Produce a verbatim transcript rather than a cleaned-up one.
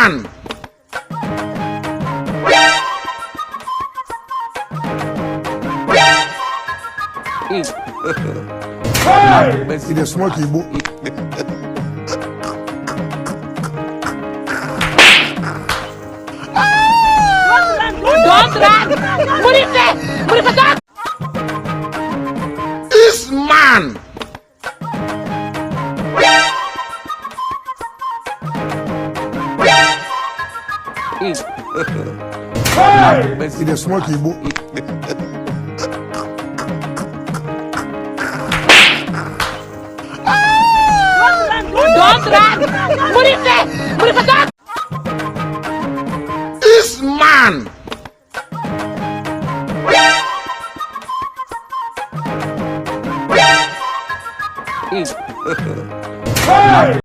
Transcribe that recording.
man. He dey smoke Igbo. Don't run! Murife! Murife, don't! This man! He dey smoke Igbo.